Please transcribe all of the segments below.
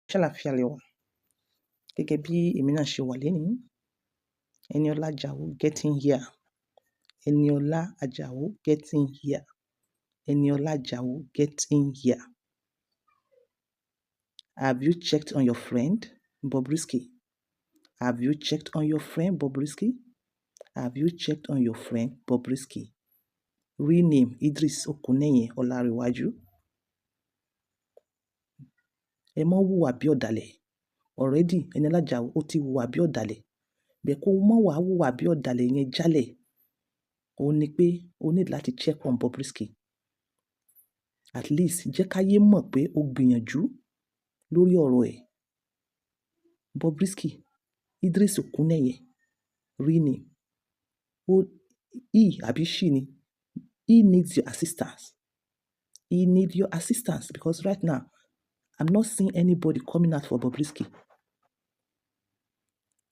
Ṣé àlàáfíà lẹ wà? Gẹ́gẹ́ bí èmi náà ṣe wà lénìí. Eniola Ajao getting here. Eniola Ajao getting here. Eniola Ajao getting here. Have you checked on your friend Bobrisky? Have you checked on your friend Bobrisky? Have you checked on your friend Bobrisky? Real name Idris Okuneye Olarewaju. Ẹ má hùwà bí ọ̀dàlẹ̀. Already Eniola Ajao ó ti hùwà bí ọ̀dàlẹ̀. Bẹ́ẹ̀ kó má wá hùwà bí ọ̀dàlẹ̀ yẹn jálẹ̀. Ó ní pé o need láti check on Bobrisky. At least jẹ́ káyé mọ̀ pé o gbìyànjú lórí ọ̀rọ̀ ẹ̀. Bobrisky, Idris Okuneye, real name. Ó, he àbí she ni. He needs your assistance. He needs your assistance because right now I'm not seeing anybody coming out for Bobrisky.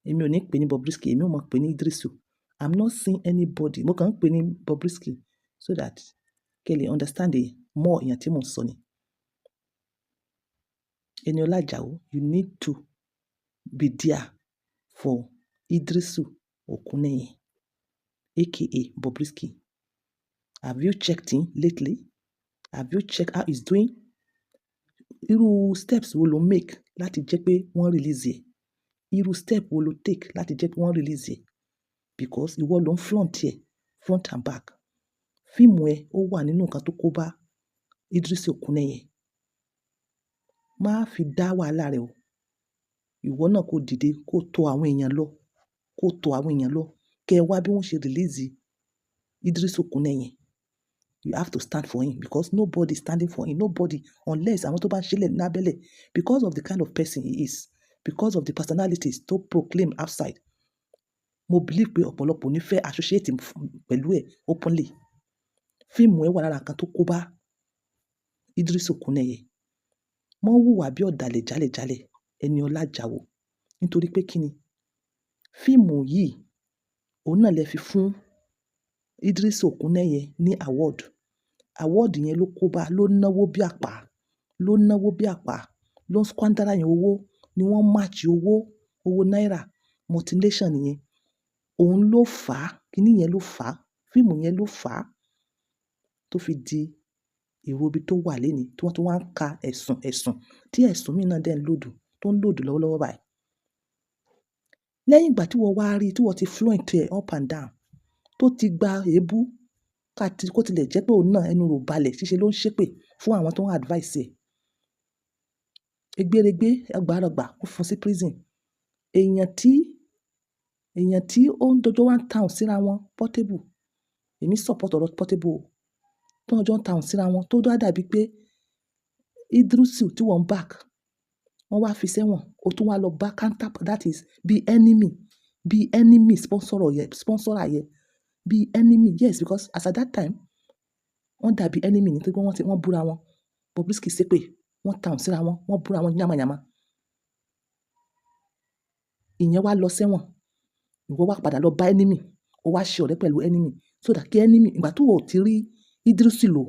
Èmi ò ní pè ní Bobrisky, èmi ò mọ̀ pè ní Idrisu. I'm not seeing anybody. Mo kàn ń pè ní Bobrisky so that kí ẹ lè understand the more èèyàn tí mò ń sọ ni. Eniola Ajao, you need to be there for Idrisu Okuneye, aka Bobrisky. Have you checked him lately? Have you checked how he's doing? Irú steps wo lo make láti jẹ́ pé wọ́n release ẹ̀? Irú step wo lo take láti jẹ́ pé wọ́n release ẹ̀? Because ìwọ ló ń front ẹ̀, front and back. Fíìmù ẹ ó wà nínú nǹkan tó kó bá Idris Okuneye. Má fi dá wàhálà rẹ o. Ìwọ náà kó dìde, kó tó àwọn èèyàn lọ, kó tó àwọn èèyàn lọ. Kẹ́ wá bí wọ́n ṣe release Idris Okuneye. You have to stand for him because nobody is standing for him. Nobody, unless àwọn tó bá ń ṣẹlẹ̀ lábẹ́lẹ̀, because of the kind of person he is, because of the personalities tó proclaim outside. Mo believe pé ọ̀pọ̀lọpọ̀ ò ní fẹ́ associate pẹ̀lú ẹ̀ openly. Fíìmù ẹ̀ wà lára nǹkan tó kó bá Idris Okuneye. Má hùwà bí ọ̀dàlẹ̀ jálẹ̀jálẹ̀, Eniola Ajao. Nítorí pé kí ni? Fíìmù yìí, òun náà lè fi fún Idris Okuneye ní award. Award yẹn ló kó bá, ló náwó bí àpá, ló náwó bí àpá, ló ń squander yẹn owó, ni wọ́n match owó, owó náírà, multination nìyẹn. Òun ló fà á, kíní yẹn ló fà á, fíìmù yẹn ló fà á tó fi di èrò ibi tó wà lénìí, tí wọ́n tún wá ń ka ẹ̀sùn, ẹ̀sùn, tí ẹ̀sùn mìíràn náà dẹ̀ ń load, tó ń load lọ́wọ́lọ́wọ́ báyìí. Lẹ́yìn ìgbà tí wọ́n wá rí, tí wọ́n ti flaunt ẹ̀ up and down, tó ti gba èébú, ká tí kó tilẹ̀ jẹ́ pé òun náà ẹnu rẹ̀ ò balẹ̀, ṣíṣe ló ń ṣépè fún àwọn tó ń advice ẹ̀. Egberegbe, ẹgbàárọgbà, ó fún sí prison. Èèyàn tí ó ń dọjọ́ wá ń town síra wọn, Portable. Èmi support ọ̀rọ̀ Portable o. Tó ń jọ ń town síra wọn, tó dàbí pé Idrisu tí wọ́n back, wọ́n wá fi sẹ́wọ̀n, ó tún wá lọ bá counter, that is bí enemy sponsor yẹn, sponsor yẹn, bí enemy, yes, because as at that time, wọ́n dàbí enemy nítorí pé wọ́n ti, wọ́n búra wọn. Bobrisky ṣépè, wọ́n town síra wọn, wọ́n búra wọn yàmàyàmà. Ìyẹn wá lọ sẹ́wọ̀n. Ìwọ wá padà lọ bá enemy, ó wá ṣe ọ̀rẹ́ pẹ̀lú enemy so that kí enemy, ìgbà tí o ò ti rí Idrisu lò,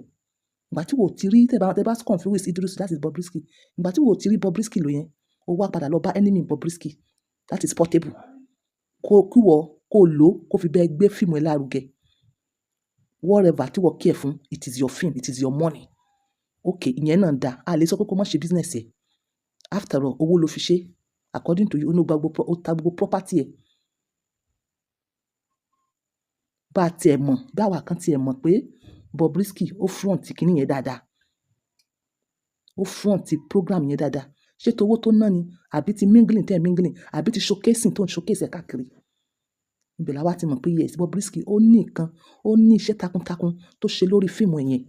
ìgbà tí o ò ti rí, tẹ́ bá confuse Idrisu, that is Bobrisky. Ìgbà tí o ò ti rí Bobrisky lò yẹn, ó wá padà lọ bá enemy Bobrisky, that is Portable. Kó, kí wọ́, kó lò, kó fi bẹ́ẹ̀ gbé fíìmù ẹ lárugẹ. Whatever tí wọ́ care fún, it is your film, it is your money. Okay, ìyẹn náà dá. A lè sọ pé kó má ṣe business ẹ. After all, owó ló fi ṣe. According to you, ó ní gbogbo, ó ta gbogbo property ẹ. Bá tí ẹ mọ̀, bí àwa kan tí ẹ mọ̀ pé Bobrisky ó front kíní yẹn dáadáa. Ó front program yẹn dáadáa. Ṣé tó owó tó ná ni? Àbí ti mingling tẹ́ mingling? Àbí ti showcasing tó ń showcase ẹ̀ káàkiri? Ibẹ̀ la wá ti mọ̀ pé yes, Bobrisky ó ní nǹkan, ó ní iṣẹ́ takuntakun tó ṣe lórí fíìmù yẹn.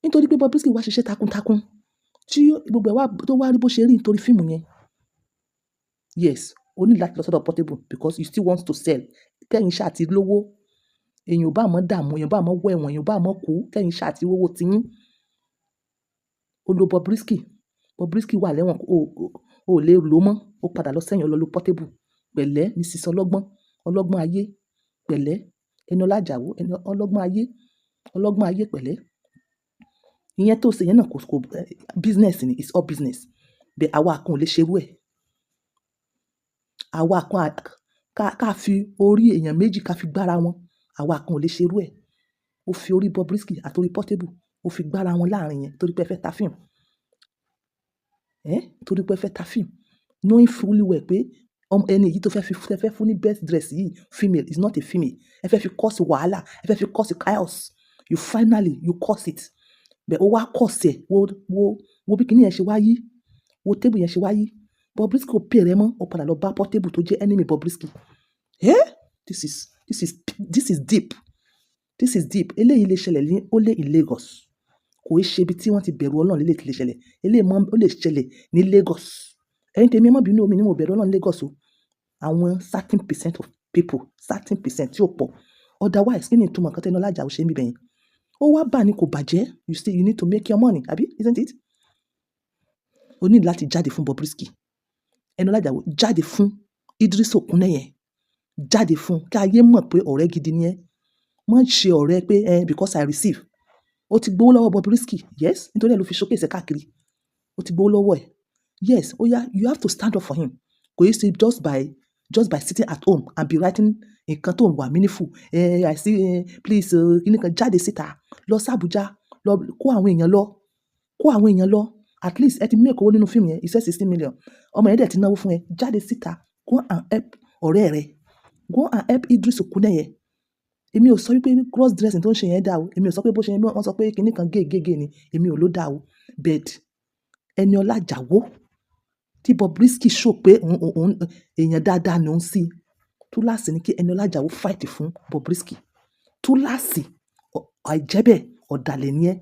Nítorí pé Bobrisky wá ṣiṣẹ́ takuntakun tí gbogbo ẹ̀ wá, tó wá rí bó ṣe rí nítorí fíìmù yẹn. Yes, o ní láti lọ sọ́dọ̀ Portable because you still want to sell. Kẹ́yìn ṣá ti lówó. Èèyàn ò bá mọ́ dààmú, èèyàn ò bá mọ́ wọ ẹ̀wọ̀n, èèyàn ò bá mọ́ kú. Kẹ́yìn ṣá ti rówó tí yín. O lo Bobrisky. Bobrisky wà lẹ́wọ̀n, o ò lè lò mọ́. Ó padà lọ sẹ́yìn, ó lọ lo Portable. Pẹ̀lẹ́, Mrs. Ọlọ́gbọ́n, ọlọ́gbọ́n ayé. Pẹ̀lẹ́, Eniola Ajao, ẹni ọlọ́gbọ́n ayé, ọlọ́gbọ́n ayé pẹ̀lẹ́. Ìyẹn tó ṣe yẹn náà kò, business ni, it's all business. Bẹ́ẹ̀ àwa kan ò lè ṣerú ẹ̀. Àwa kan ká fi orí èèyàn méjì ká fi gbára wọn. Àwa kan ò lè ṣerú ẹ̀. Ó fi orí Bobrisky àti orí Portable, ó fi gbára wọn láàrin yẹn torí pé ẹ fẹ́ ta fíìmù. Torí pé ẹ fẹ́ ta fíìmù. Knowing fully well pé ẹni yìí tó fẹ́ fi, fẹ́ fún ní best dress yìí, female, is not a female. Ẹ fẹ́ fi cause wàhálà, ẹ fẹ́ fi cause chaos. You finally, you cause it. But ó wá cause ẹ̀, wo, wo, wo bí kíní yẹn ṣe wá yí, wo table yẹn ṣe wá yí. Bobrisky ò pay rẹ mọ́, ó padà lọ bá Portable tó jẹ́ enemy Bobrisky. Eh? This is deep. This is deep. Eléyìí lè ṣẹlẹ̀ ní only in Lagos. Kò í ṣe ibi tí wọ́n ti bẹ̀rù Ọlọ́run lélẹ̀ tí lè ṣẹlẹ̀. Eléyìí mọ́, ó lè ṣẹlẹ̀ ní Lagos. Ẹ̀yin tèmi, ẹ má bínú o, mi ní mo bẹ̀rù Ọlọ́run ní Lagos o. Àwọn certain percent of people, certain percent tí ó pọ̀. Otherwise, kí ni ìtumọ̀ nǹkan tí Eniola Ajao ṣe níbẹ̀ yẹn? Ó wá bà ní kò bàjẹ́. You see, you need to make your money, àbí? Isn't it? O ní láti jáde fún Bobrisky. Eniola Ajao jáde fún Idris Okuneye. Jáde fún kí ayé mọ̀ pé ọ̀rẹ́ gidi ni ẹ́. Má ṣe ọ̀rẹ́ pé, because I receive. Ó ti gbówó lọ́wọ́ Bobrisky. Yes, nítorí ẹ ló fi showcase ẹ̀ káàkiri. Ó ti gbówó lọ́wọ́ ẹ̀. Yes, ó yá, you have to stand up for him. Kò í ṣe just by sitting at home and be writing nǹkan tó wà meaningful. I see, please, kíni kan jáde síta. Lọ sí Abuja, lọ kó àwọn èèyàn lọ. Kó àwọn èèyàn lọ. At least ẹ ti make owó nínú fíìmù yẹn. He said 16 million. Ọmọ yẹn dẹ̀ ti náwó fún ẹ. Jáde síta. Go and help ọ̀rẹ́ rẹ. Go and help Idris Okuneye. Èmi ò sọ wípé cross dressing tó ń ṣe yẹn dá o. Èmi ò sọ pé bó ṣe wọ́n sọ pé kíni kan gay gay gay ni. Èmi ò ló dá o. But Eniola Ajao tí Bobrisky show pé òun èèyàn dáadáa ni òun sí. Túláàsì ni kí Eniola Ajao fight fún Bobrisky. Túláàsì, àìjẹ́bẹ̀ ọ̀dàlẹ̀ ni ẹ́.